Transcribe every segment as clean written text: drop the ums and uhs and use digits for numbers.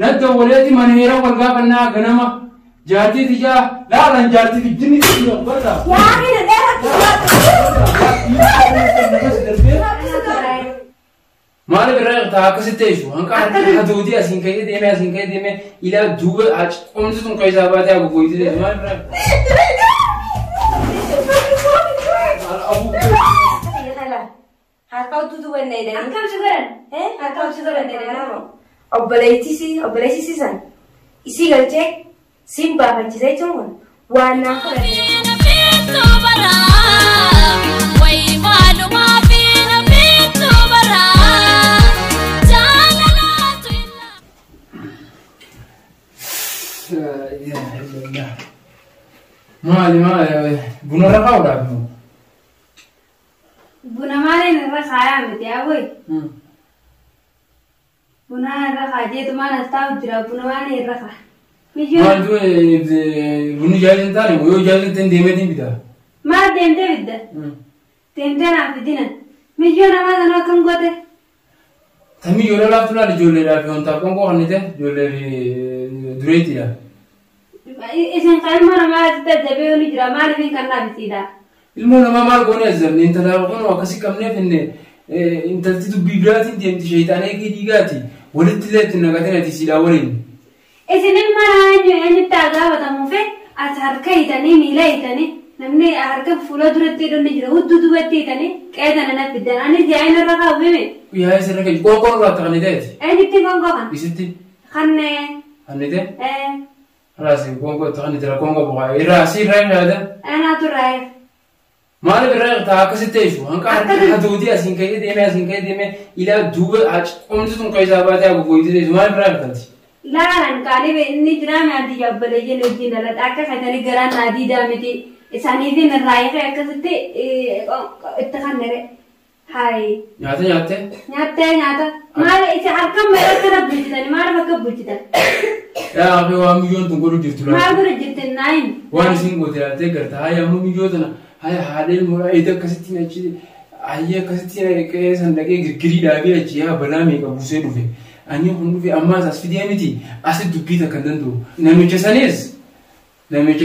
Na dawwaleeti mana heera wal gaafannaa ganama jaartii tiyyaa laalan jaartii fi jinni tiyyaa barra. Yaa mina dheeraa. Maaliif irraa eegtaa akkasitti teessu? Hanqa haduudii asiin ka'ee deemee asiin ka'ee deemee ilaa duuba qomti sun keessaa baatee haguugoyti deemu. Maaliif irraa eegtaa? Harka utuu dubanne jedhanii. Akkam si godhan? Harka utuu dubanne jedhanii. Obboleettii obboleettii san isii galchee siin baafachisee jechuun kun waan naan fudhate. Maali maali buna irra kaa'uudhaaf moo? Buna maaliin irra kaayaa miti yaa boy? Buna irra kaajeetu maal as taa'u jira buna maaliin irra kaa? Miyyoo Maal bunni jaarsi hin taane yoo jaarsi hin ta'in deemeetiin bitaa? Maal deemtee bidda? Deemtee naaf fidina. Miyyoo namaa sana akkam goote? Tamii ijoollee laaftu laal ijoolleedhaaf wantaaf qoonqoo kan ta'e ijoollee fi dureettiidha. Isin kan ilmoo namaa asitti ajjabee ni jira maaliif hin kannaaf isiidha? Ilmoo namaa maal goone azzabne intala kun akkasii qabneef inni intalti dubbii biraatiin deemti sheexaan eegee dhiigaati walitti illee itti naqatin ati siidhaa waliin. Isin ilma namaa eenyu eenyutti haa gaafatamuuf as harka hiitanii miila hiitanii namni harka fuula duratti hidhuun ni jira hudduu duubatti hiitanii qeetana na fiddan anis yaa'in irra kaa'u mimi. Yaa isa irra qoonqoo irraa akka kan ta'eeti. Eenyutti qoonqoo kan? Isitti Kannee. kan ta'e. Raasi qoonqoo itti kan jira qoonqoo buqaa irraa asii irraa hin yaada. Anaatu irraa eega. Maaliif irraa eegtaa akkasitti teessu hanqa haduudii asiin ka'ee deemee asiin ka'ee deemee ilaa duuba qomti sun keessaa baatee haguugoyti teessu maaliif irraa eegtaati? Laalan kaanii inni jiraa mi adii obboleeyyiin wajjin dhaladha akka katanii garaan naa diidaa miti isaaniif irraa eegee akkasitti itti kannere. Hayi. Nyaata nyaattee? Nyaattee nyaata. Maal isa harkaan meeqa akkana bulchitan maaliif akka bulchitan? Yaa afi waan miyyoon tun godhu jirtu Maal laata? godhu jirtin naayin? Waan isin goote laaltee garta haya ammoo miyyoo tana haya haadha ilmoodhaa eeda akkasitti achi hayyee akkasitti qe'ee san dhaqee girgirii dhaabee achi yaa balaa meeqa buusee dhufe. Ani kun dhufe ammaas as fidee miti asi dubbii takka hin danda'u. Namicha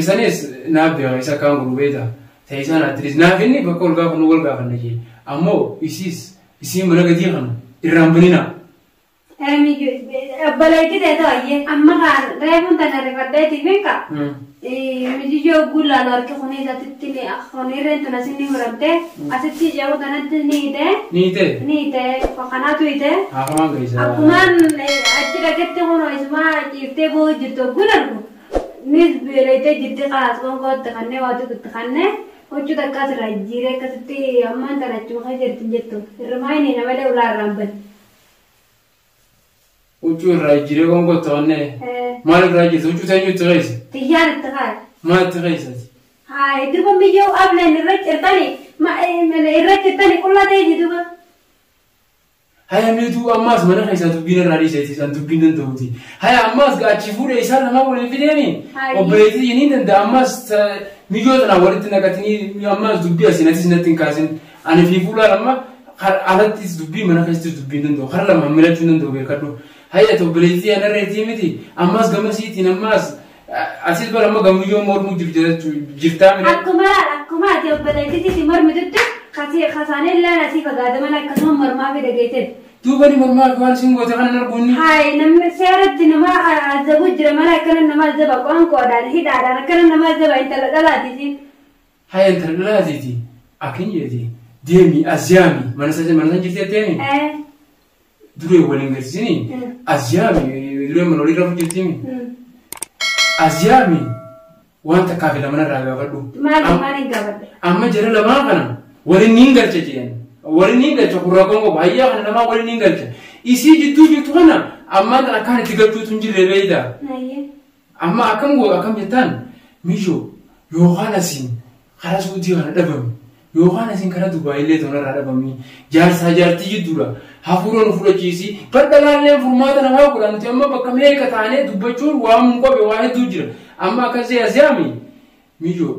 sanis naaf beeka isa akkaan godhu beekta. Ta'e isaan attiris naaf inni bakka ol gaafannu wal gaafanna jee. Ammoo isiis isiin mana gatii kana irraan banina. Obboleettii ta'e ta'ayyee amma kaan reefuun tana rifadheetiif hin ka'a. Mijiyyoo guulaan harki kunis asitti ni kunirreen tun asin ni muramte asitti jedhu kanatti ni hidhee Ni ta'e. ni hidhee kanaatu hidhee Haafamaan gaisa. akkumaan achi dhaqetti kun isumaa ciiftee boo'u jirtu ogguun argu nis beelaytee jirti qaas qoonqootti kannee waa tuqutti kannee huccuu takkaas irraa jijjiiree akkasitti ammaan tana achuma keessa jirti jettu irrumaa inni namalee ulaa irraan bane. Huccuu irraa jijjiiree qoonqootti kannee. Maal irraa jirtu huccuu teenyu itti keessa? Tiyyaan itti kaa'e. Maal itti keessati? Hayi duba miyyoo ableen irra cirtani irra cirtani qullaa ta'e duba. Haya miituu ammaas mana keessaa dubbiin irraa dhiiseeti isaan dubbiin danda'uuti. Haya ammaas achi fuudhee isaan lamaa waliin fideemi. Obboleettii ni danda'a ammaas miyyoo tanaa walitti naqatanii ammaas dubbii asiin atis natti hin kaasin. Ani fi fuulaan amma alattis dubbii mana keessattis dubbii hin danda'u. Kara lamaan milachuu hin danda'u beekadhu. Haya obboleettii anarreetii miti ammaas gamasiitiin ammaas asis bara amma gamiyyoo mormuu jirtaa miti. Akkuma akkuma ati obboleettii mormitutti kasaanee illee asii fagaate mana akkasuma mormaa fi dhageessee. Duuba ni mormaa fi waan isin goote kanan arguu inni. Hayi namni seeratti nama azabu jira mana akkana nama azaba qoonqoodhaan hidhaadhaan akkana nama azaba intala dhalaatiisi. Haya intala dhalaatiiti akkin jeeti deemi as yaami mana san jirti deemi. Duree waliin garsiisini as yaami duree mana olii rafu jirtimi. As yaami waan takkaa fi lama irraa gaafadhu. Maali maaliin gaafadhe? Amma jara lamaa kana waliin niin galcha jeen. Waliin niin galcha gurraa qoonqoo baay'ee kana lamaa waliin niin galcha. Isii jidduu jirtu kana ammaan tan akkaan itti galchuutu hin jirre beeyta. Amma akkam goo akkam jettaan miyyoo yookaan asiin karaa suutii kana dhabame yookaan asiin karaa Dubaayillee ta'u irraa dhabame jaarsaa jaartii jidduudha hafuura nu fudhachiisi bal'alaallee furmaata namaa godha nuti amma bakka meeqa taanee dubbachuun waan mun qobe waa hedduu jira amma akkasii asiyaami miyyoo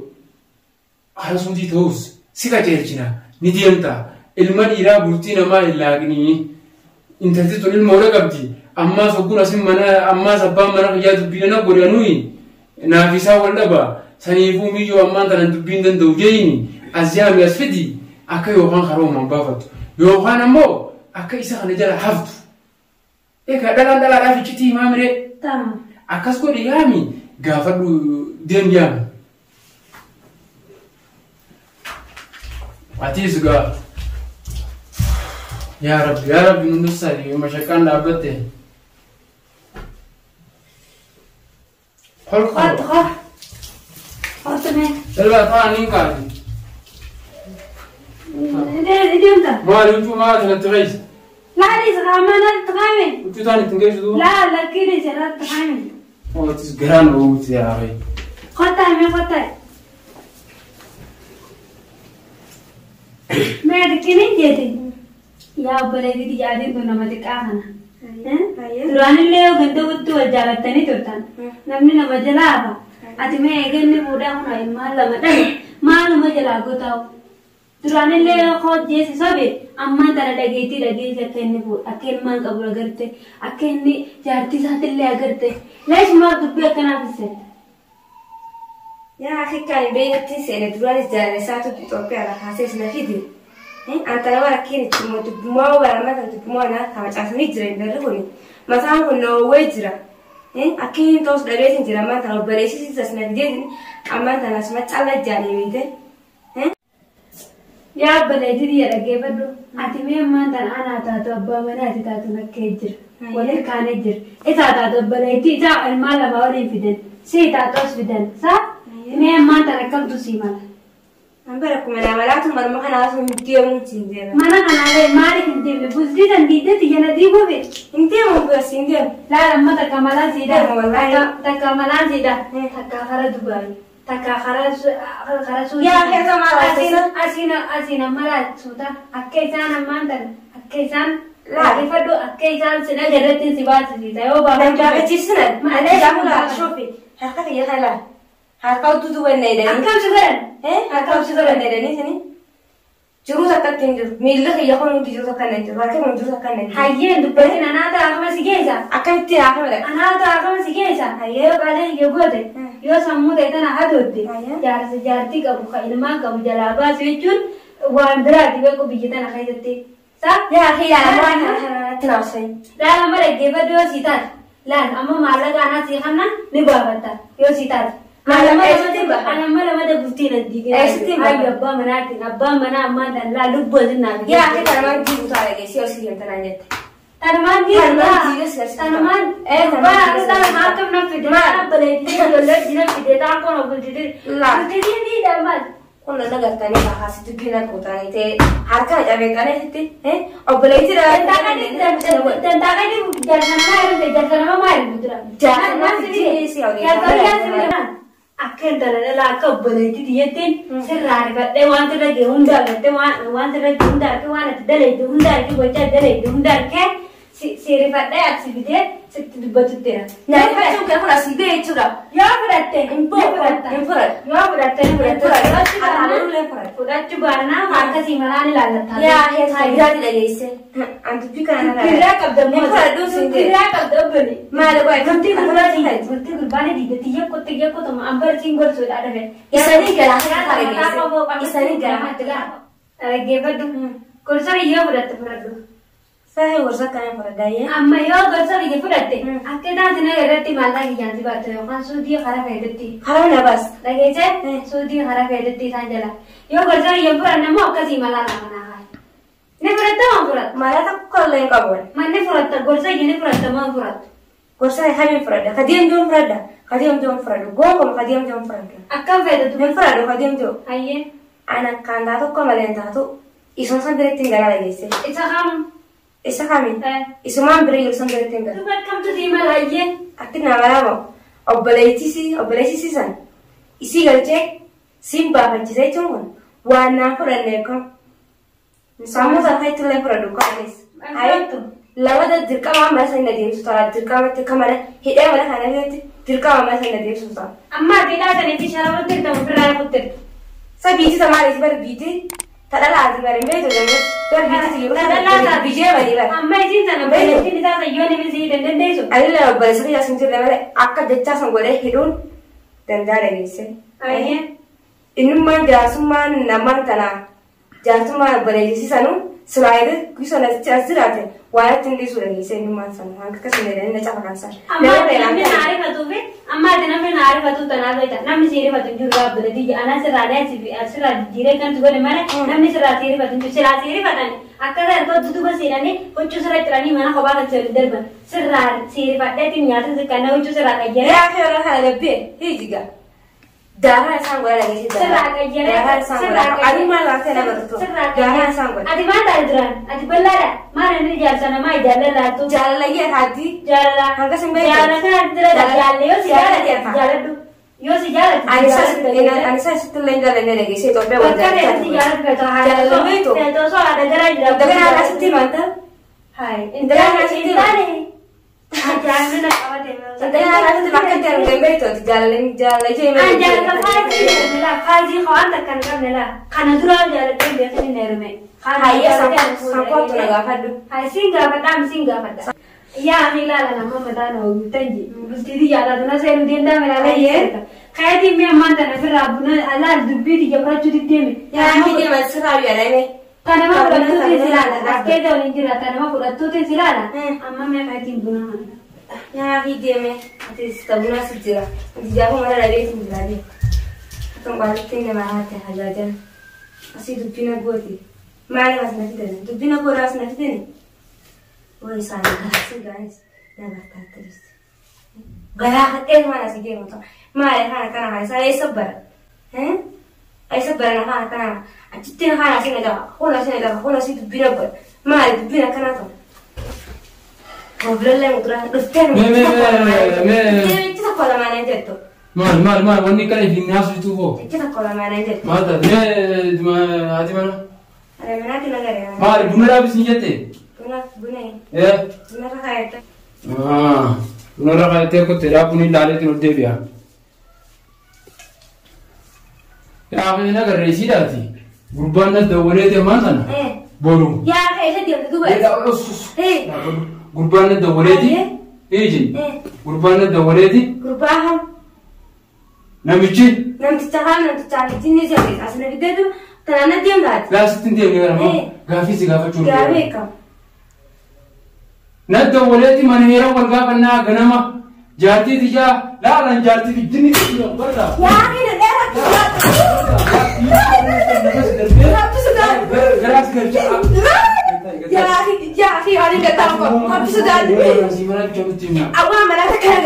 karaa suutii ta'us si qajeelchina ni deemta ilma dhiiraa bultii namaa hin laaqnii intalti tun ilma hora qabdi Ammaas hogguun asin mana ammaas abbaan mana kiyyaa dubbii na godhanuyi naaf isaa wal dhaba saniifuu miyyoo ammaan tanan dubbiin danda'u jeeyini as yaami as fidi akka yookaan karoomaan baafattu yookaan ammoo akka isa kana jala haftu. Egaa dhalaan dhalaadhaaf iccitii himaa miree. Akkas godhi yaami gaafadhu deem yaami. Atiis gaa. Yaa Rabbi nu nussari mashakkaan dhaabbatte. Hol. Hol mee. Dhalaa ta'anii kaati. Deemta. Maali huccuu maal kanatti keessa? Laa dhiisa qaamaa natti qaame. Huccuu taan ittiin geessu duuba? Laa lakkii dhiisa natti qaame. Ootis garaan ooguuti yaa fa'i. Kottaa mee kottaa. Mee xiqqiniin jeeti. Yaa obboleettii yaadiin kun nama xiqqaa kana. Duraanillee yoo ganda wuttuu wal jaalattanii turtan. Namni nama jalaa hafa. Ati mee eeganni fuudhaa kun ilmaan lama dhabe maaluma jalaa gotaa'u. Duraanillee yoo hojjeesi sobe ammaan tana dhageettii dhageessi akka inni fuudhu akka ilmaan qabu agarte akka inni jaartii isaatillee agarte. Leesh maal dubbii akkanaaf ibsette? Yaa akhi kan beekatti seene duraanis jaalala isaatu Itoophiyaa kaasee na fide. Anta nama rakkiin itti dubbumaa baramata dubbumaa na kamacaasanii jira intalli kun mataan kun noowwee jira. Akka inni ta'us dhabeetiin jira ammaan tana obboleessisiisas na fideetiin ammaan tana asuma calla jaanii beekte. Yaa obboleettii dhaggeeffadhu ati mee ammaan tana anaa taatu abbaa manaa ati taatu nakkee jira. Waliin kaanee jira. Isaa taatu obboleettii isaa ilmaan lama waliin fidan. Sii taatu as fidan. Saa mee ammaan tana akkamtu sii mala? Ambara kuma namalaatu manuma kanaa sun deemuu hin deema. Mana kanaalee maaliif hin deemne? Bultii san diidetti jala diiguu be. Hin deemu bas hin deemu. Laala amma takka malaan siidha. Takka malaan siidha. Takka kara Dubaay. Takka kara Suudii. Yaa keessa maal asiin? Asiin amma laal suuta. Akka isaan ammaan tan akka isaan laafifadhu akka isaan sin agarratti si baasisiisa yoo baafachuu. Gaafachiisina. Malee gaafa laal shuufi. Harka kiyya kana laal. Harka utuu duwwanna jedhanii. Akkam si godhan? Harka utuu duwwanna jedhanii sini. Jiruu takkatti hin jiru. Miilli kiyya kun hundi jiru takka hin jiru. Harka kun jiru takka hin jiru. Hayyeen dubbatiin anaata akkama si geessa. Akkamitti haafama dhaqa? Anaata akkama si geessa. Yoo qaalee kiyya goote yoo sammuu ta'e tana hadoodde jaarsa jaartii qabu kan ilmaan qabu jalaa baasu jechuun waan biraati beeku biyya tana keessatti. Saa? Yaa kiyya waan kanatti naafsani. Laala amma dhaggeeffadhu yoo sii taate. Laala amma maallaqa anaa sii kanna ni baafatta yoo sii taate. Anamma lama bultii na diigee. Ayyo abbaa manaatiin abbaan manaa ammaan tan laa lubbuu asin naaf. Yaa akka tanumaan diigu ta'a dhageessii osoo hin tanaan jette. Tanumaan diigu tanumaan tanumaan akkam na fide abbaleetii ijoollee jina fide taan kun bultii bultii diidha maal. Kun na gartanii kaasii dubbii na kuutanii ta'e harka cabee qaneessitti obboleettii Dantaaqanii jaarsanama heerumte jaarsanama maal jira? Jaarsanama Akka intala dhalaa akka obboleettii jetteen sirraa argadhee wanta irra ga'e hunda argattee wanta irra ga'e hunda argee waan ati dalayde hunda argee gochaa dalayde hunda argee sirrifadhee ati fidee sitti dubbatutteera. Nyaata kee kun asii ba'e jechuudha. Yoo fudhatte hin fudhatte. Yoo fudhatte ni fudhatte. Fudhachuu Fudhachuu baannaan akkasii malaan ilaallatta. Yaa heessa biraatti dhageesse. An dubbii kana na Birraa qabda Hin fudhadhu siin jedhe. Birraa qabda obbole. Maali qo'e Bultii gurbaanii bultii gurbaanii diidatti yakkotti yakkotuma ambarsiin gorsuudha dhabe. Isanii garaa dhageesse. Isanii garaa Dhaggeeffadhu. Gorsa biyyoo fudhatte fudhadhu. Sahee gorsa kana fudhadhaa. Amma yoo gorsa biyya fudhatte akka taate irratti maallaqa kiyyaan si baattu yookaan suutii karaa fayyadatti. Karaa na baas. Dhageesse suutii karaa fayyadatti isaan jala. Yoo gorsa biyya fudhanne immoo akkasii malaa lama naa haala. Ni fudhatta moo fudhatta? Maallaqa tokko illee hin qabu. Manni fudhatta gorsa biyya ni fudhatta moo fudhattu? Gorsa kamiin fudhadha? Kadeemtuun fudhadha. Kadeemtuun fudhadhu. Gonkumaa kadeemtuun fudhadhu. Akkam fayyadatu? Hin fudhadhu kadeemtuu. Hayyee. Ana kan taatu tokko malee hin taatu isuun san biratti hin galaa dhageesse. Isa kam? Isa kami? Isumaan bira jiru san biratti hin gala. Duba akkamtu sii mala hayyee? Atti nama lama obboleettii san isii galchee siin baafachise jechuun kun waan naan fudhanne kam sammuu isaa itti illee fudhadhu kanis. Lama dirqama mana sana deemsu ta'a dirqamatti akka mana hidhee mana kana keessatti dirqama mana sana deemsu ta'a. Amma ati dhaatanii fi sharafutti hirtamu ofirraa kutte. Sa biitii sa maaliif bara biitii? Tadhalaati bari meetu jennee darbiitti yeroo Tadhalaa biyyee bari bari. Amma isiin sana obboleettiin isaa sayyoo ni bisii dandeessu. Ani lama obboleessa kiyya sun jirre malee akka jechaa san godhee hidhuun danda'a dhageesse. Ayyee. Innummaan jaarsummaan namaan tana jaarsummaan obboleessisanu silaa gusa as jiraate waan itti hin dhiisuu dhageesse innummaan sana hanga akkasuma jedhanii na cafa kan sana. Amma namni na arifatuufi amma ati namni na arifatu tanaaf beekta namni si arifatu hin jiru dhaabbatee anaa sirraa sirraa jijjiiree kan godhe malee namni sirraa si arifatu hin jiru silaa si arifatan akka ta'e duduba seenanii huccuu sirra ciranii mana kophaa kan seenu darban sirraa si arifadheetiin nyaata si kanneen huccuu sirraa qayyaree. Yaa yeroo kana dabbee hiijiga. Daaraa isaan godha dhageesse. Sirraa qayyaree. Daaraa isaan godha. Adummaa laatee nama tuttu. Daaraa isaan godha. Ati maal taate duraan? Ati bal'aadha. Maal inni jaarsa namaa jaalala laattu? Jaalalayyee haaddi. Jaalala. Hanga sin beektu. Jaalala kana dura jaalle yoo si jaalate jaaladhu. Yoo si jaalate. Ani isaa sitti illee jaalanne dhageesse Itoophiyaa wal Bakka ta'e si jaalatu feetu haadha. Jaalala beektu. Feetu osoo haadha garaa jira. Dagana haadha sitti himanta. Hayi. Dagana haadha sitti himanta. Ajaa'ibni na qabate. Dagana haadha sitti bakka itti argame beektu jaalallee jaalallee An jaalala faazii la faazii waan takka hin qabne la kana dura jaalatee beekni hin heerume. Hayyee sankootu na gaafadhu. Hayi siin gaafadha am siin gaafadha. Yaa ani ilaala nama mataan ooyirtan ji. Bultiitii jaalatu na seenu deemtaa melaalee yeerta. Kayatiin mi'a ammaan tana ofirraa buna alaal dubbiiti jabrachuu deeme. Yaa ani deema sirraa biyya Tanama fudhattuutiin si ilaala. As keessa waliin jira tanama fudhattuutiin si ilaala. Amma mi'a kayatiin buna mana. Yaa fi deeme ati tabuna si jira. Ati mana dhabeetiin jira deema. Akkam qaalitti nama haate hajaajan. Asii dubbina gooti. Maali as na fidani? Dubbina godha as na fidani? Way isaan garaa gaanis na gartaatti jirti. Garaa hadhee mana asii deemu ta'a. Maali kana kana kana isaa eessa bara? Eessa bara kana kana achitti kana asii na dhaqa. Kun asii na dhaqa. Kun asii dubbina godha. Maali dubbina kana ta'u? Obboleellee muduraa dhuftee Mee Itti tokko lamaan hin jettu. Maal maal maal wanni kana ittiin haasoftu hoo? Itti tokko lamaan hin jettu. Maal taate mee haati mana? Manaatti na garee. Maali buna dhaabis hin jette? Buna buna Ee. buna rakaayette. Buna rakaayette kotte dhaabuun ilaaleetiin ol deebi'a. Yaa na garee siidhaati. Gurbaan nas dawwalee deemaan sana. Boru. Yaa keessa deemtu duuba. Gurbaan nas dawwaleeti. Iji. Gurbaan nas dawwaleeti. Gurbaa ham. Namichi. Namticha kaan namticha namtichi ni seete as na fideetu tanaan na deemtaati. Laasitti hin deemne gara gaaffii si gaafachuu Gaafii akkam. Na dawwaleeti mana heera wal gaafannaa ganama jaartii tijaa laalan jaartii tijjini barra. Yaa kina dheeraa Garaas galcha. Yaa yaa fi ani gataa ko habbi sodaadhu. Awwaa mana kana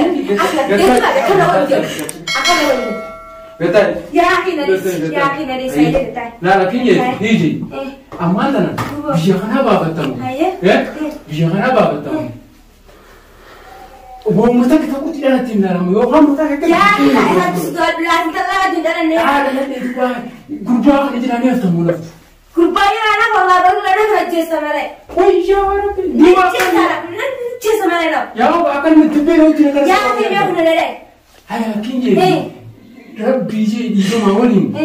as na fideetu akkana wal jedhu akkana wal jedhu. Yaa kina yaa kina sayee ta'i. Laala kinye hiji. Ammaan tana biyya kanaa baafatamu. Biyya kanaa baafatamu. Uummata tokkotti dhalatti hin ilaalamu yookaan mataa akka. Yaa kina habbi sodaadhu laatiin talaa wajjin dhalannee. Gurbaa kana jiraanii haftamu laftu. Gurbaa yeroo walaa baruu dhala hojjeessa malee. Wayyaa rabbi. Jeessa malee nama. Yaa akka inni dubbee hojii na Yaa kina kuna dhalee. Haya kinye rabbi jee dhiifama waliin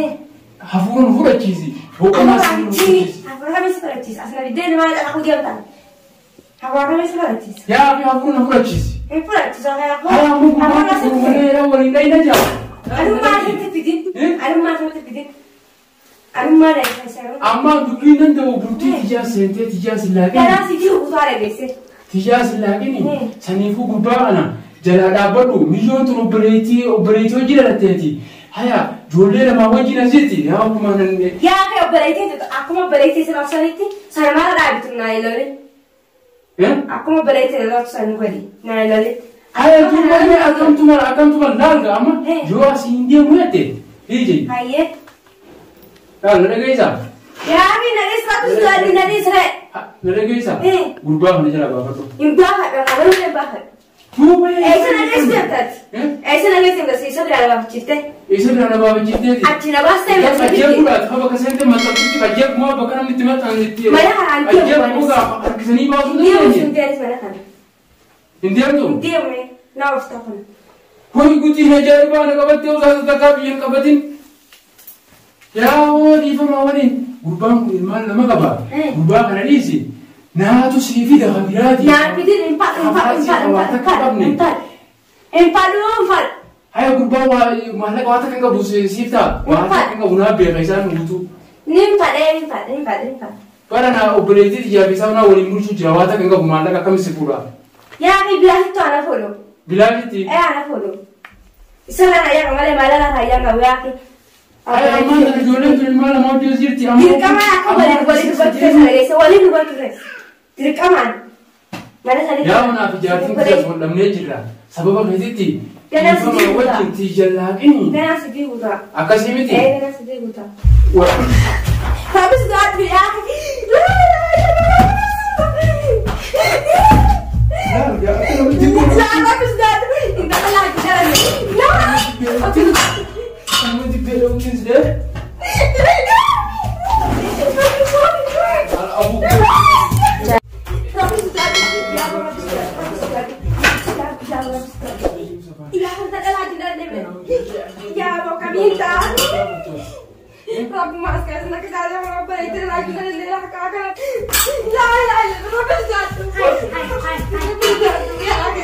hafuura nu fudhachiisi. Boqonnaa si nu fudhachiisi. Hafuura kamii si fudhachiisa? As na biddeen maal dhaquu deemtan? Hafuura kamii si fudhachiisa? Yaa fi hafuura nu fudhachiisi. Hin fudhachiisa. Haya ammoo gurbaa kun waliin dhayina jaa. Anummaa asitti fidin. Anummaa asitti fidin. Anummaa dhageesse. Amma dubbiin danda'u bultii tijaa seentee tijaa sillaaqini. Kanaa si jiru kutaa dhageesse. Tijaa sillaaqini saniifuu gurbaa kana jalaa dhaabbadhu miyyoon tun obboleettii obboleettii hojii dhalatteeti. Haya ijoollee lamaa wajjin asitti yaa akkuma nan. Yaa kee obboleettii akkuma obboleettii sana sanitti sana maal dhaabitu naa ilaalee. Akkuma obboleettii dhalatu san godhi naa ilaalee. Haya duuba mee akkamtuma akkamtuma laalga amma yoo asii hin deemu jette hiiji. Hayyee. Yaa na dhageessaa. Yaa fi na dhageessaa tu na dhageessaa. Na dhageessaa. Gurbaa kana jala baafadhu. Hin baafadhu qabanuu hin baafadhu. Duuba. Eessa na geessu deemtaati? Eessa na geessu deemtaati? Isa biraa na baafachiiftee? Isa biraa na baafachiifteeti? Achi na baastee na Ajjeefuudhaaf bakka seente maxxantutti ajjeefuma bakka namni itti maxxanutti. Mana kana hin deemu. Ajjeefuu gaafa harkisanii baasuu Deemu dandeenye. sun deemis mana kana. Hin deemtu? Hin deemne na oofta kun. Hoyi guutiin ajaa'ibaa na qabattee osoo takkaa biyya hin qabatin. Yaa dhiifama waliin gurbaan kun ilmaan lama qaba. Gurbaa kana dhiisi. Naatu sii fida kan biraati. Naan fidin hin fadhu hin fadhu hin fadhu hin fadhu hin fadhu hin fadhu. Haya gurbaa waa maallaqa waa takka hin qabu siif ta'a. Waa takka hin qabu naa beeka isaan guutuu. Nin fadhee hin fadhe hin fadhe hin fadhe. Bara naa obboleettii xiyyaa fi isaa naa waliin bulchuu jira waa takka hin qabu maallaqa akkam si fuudha. Yaa fi bilaasittu ana fuudhu. Bilaashitti. Ee ana fuudhu. Isa kana yaa malee maallaqa kan qabu yaa fi. Haya ammaan tana ijoolleen tun ilmaan lama hojii jirti. Dirqamaan akka waliin waliin dubbachuu keessa dhageessa waliin dubbachuu keessa. Dirqamaan. Mana sanii. Yaa manaa fi jaartiin kiyyaas wal dhabnee jirra. Sababa keetitti Ganaa si dhiifama guutaa. wajjin tiyyallaaqini. Ganaa si guutaa. Akkasii miti. Ee ganaa si guutaa. Rabbi sodaadhu yaa fi. Laa rabbi sodaadhu. Intala laa jedhame. Laa. Namatti beela'uutiin sidee. Abu. Rabbi sodaadhu. Yaa rabbi sodaadhu. Rabbi sodaadhu. Yaa rabbi sodaadhu. Yaa intala laa jedhame. Yaa boqamiinta. Rabbi maas keessa na kisaaree mana baay'ee laa jedhame laa kaakana. Laa laa rabbi sodaadhu. Rabbi sodaadhu. Yaa rabbi.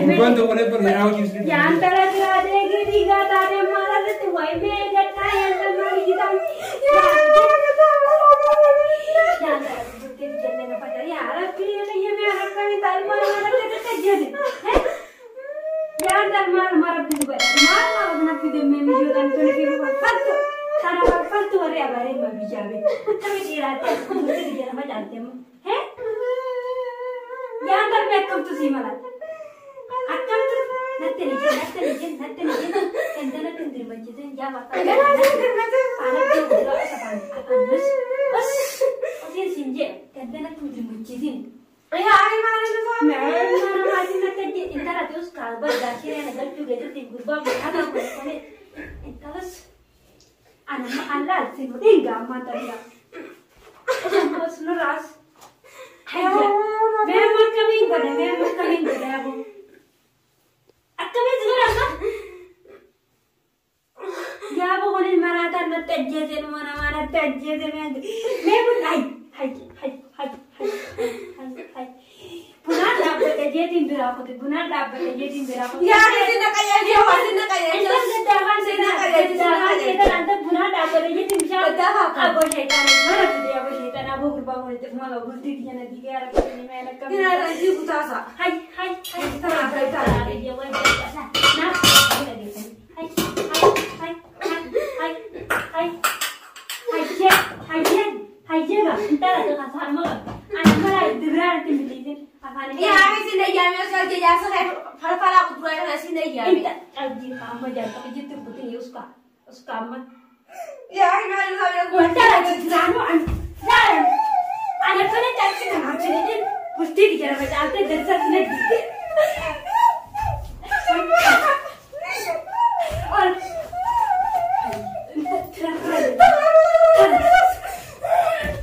Gurbaan dawwalee barnootaa hojii sidee.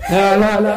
La la la.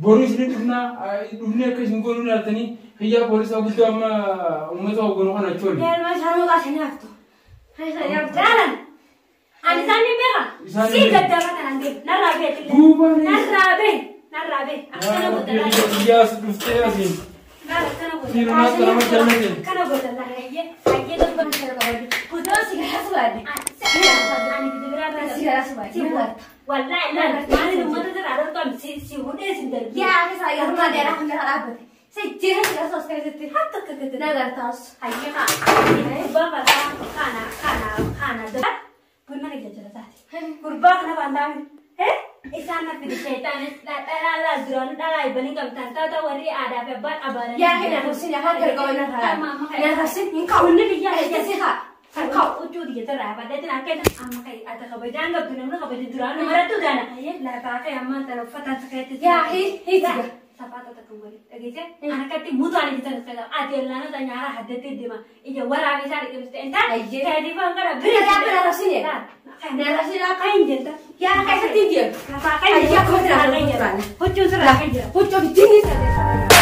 Boru isin dhufnaa dhufnee akka isin goonuu ilaaltanii hiyyaa poolisaa guddoo amma uummata hogganu kana achi oolu. Yaa ilma isaanii qaasanii haftu. Jaalan. Ani isaan ni beeka. Isaan ni Si beeka. gaddama kanaan deemu. Narraa bee illee. Duuba Narraa bee. Narraa bee. Akkana godha laala. Iyyaas dhuftee asiin. Laala akkana godha. Sirumaa qarama jallate. Akkana godha laala. Hayyee hayyee darba. Kutoo si garaa subaadhe. Ani gidi biraa bira. Si garaa subaadhe. Si hubatta. Wallaahi laala. Maali uummata jira argaa si si hudhee si darbi. Yaa akka isaa yeroo dheeraa kun gara dhaabbate. Si jeera si garaa soos keessatti. Akka akka akka. Nagartaas. Hayyee haa. Gurbaa kana kana kana kana. Bunna ni jajjala taate. Gurbaa kana baantaami. Isaan na fide sheexaanis dhalaa duraan dhalaa ibanii qabtan taata warri aadaa fi abbaan abaaranii. Yaa kee narrabsin afaan gargaara narraa. Narrabsin hin qabu. Bunni biyyaa Eessa haa? Kan ka'u huccuu biyya irraa fadheetiin akka inni amma ka'e ati kabajaan qabdu namni kabaja duraan marattu gaana. Lafaa ka'e amma tana uffataan sakaatti. Yaa hiitiga. Safaata takka wali dhageesse an akkatti mutaan ija sana fayyadamu ati ellaanota nyaaraa haddattee deema ija waraabee isaa dhiqimsite intaan keetiifaan gara Bira yaa bira narrabsin yaa. Narrabsin yaa. Kan hin jetta. Yaa keessatti hin jeetu. Lafaa kan Ayyaa kuma jira. Huccuun sirraa kan jira. Huccuu bittinni.